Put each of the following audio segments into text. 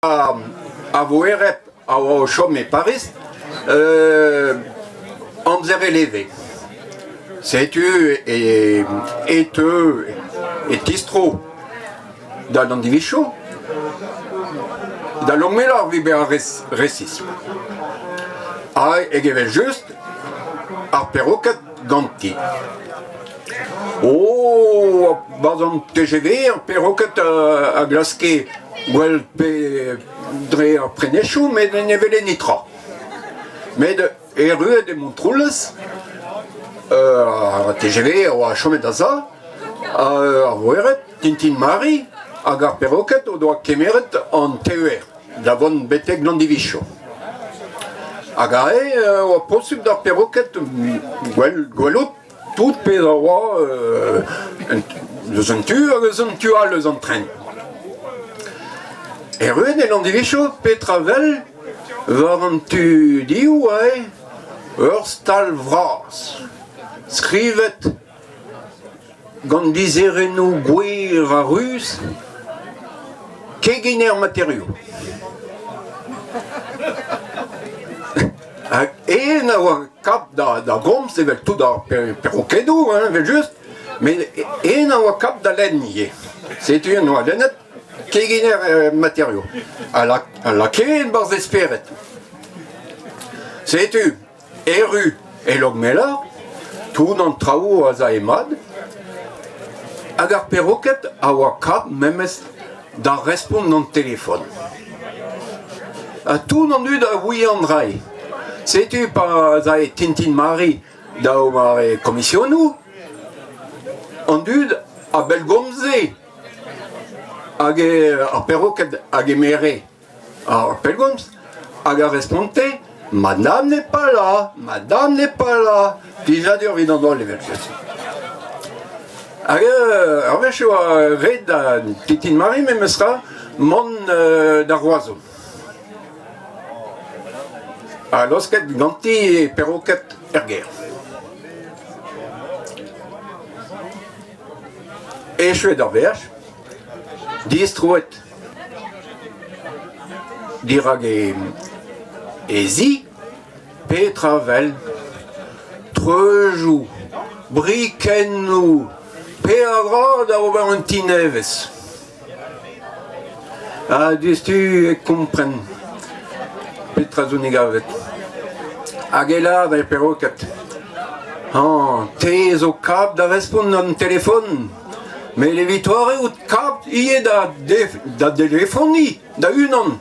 A voereb a oa o chom e Pariz amzer e leve. Setu e teu e tistro da Landivizho, da Lomela evit bezañ resis. Hag evel-just ar peroked ganti. Oh, 'barzh an TGV ar peroked a glaske gwell pe dre ar prenestroù met ne wele netra. Met erruet e Montroulez, ar TGV a oa chomet a-sav, ar voereb, Tintin Mari hag ar peroked o doa kemeret an TER da vont betek Landivizho. Hag aze e oa posupl d'ar peroked gwelout tout pezh a oa eus un tu hag eus an tu all eus an tren. Erruet e Landivizho, petra 'wel war an tu div aze ur stal vras skrivet gant lizherennoù gwer ha ruz, keginer materioù. Hag eñ a oa kap da gomz evel tout ar perokedoù hein, evel-just, met eñ a oa kap da lenn ivez. Setu en doa lennet keginer materioù a lakae e-barzh e spered. Setu Erru e Lokmelar, tout an traoù az ae mat, hag ar peroked a oa kap memes da respont d'an telefon. Ha tout an dud a ouie an dra-se. Setu pa 'z ae Tintin Mari da ober e komisionoù, an dud a bellgomze hag ar peroked a gemere Ar pellgomz hag a responte Madame n'est pas là, madame n'est pas là. Plijadur evit an holl evel-just. Hag ur wech e oa ret da Tintin Mari memestra mont da Roazhon. Ha laosket ganti e peroked er gêr. Echuet ar veaj, distroet Dirak he zi, petra 'wel? Treuzoù, brikennoù, peadra da ober un ti nevez. Ha diouzhtu e kompren petra zo 'ne gavet. Hag e lâr d'ar peroked Hañ, te zo kap da respont d'an telefon Met evit doare out kap ivez da delefoniñ da-unan.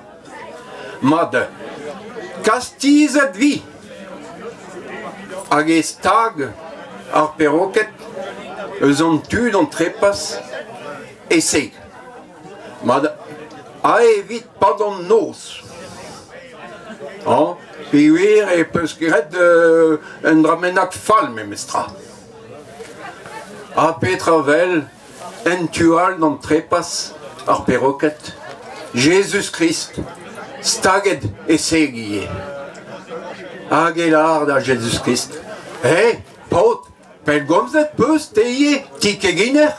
Mat, kastizet 'vi. Hag e stag ar peroked eus an tu d'an trepas e-se. Mat, aet evit 'pad an noz. Hañ, peogwir e peus graet un dra bennak fall memestra. Ha petra 'wel en tu all d'an trepas ar peroked? Jezuz-Krist, staget e seg ivez. Hag e lâr da Jezuz-Krist: He, paotr, pellgomzet 'peus te ivez, ti keginer?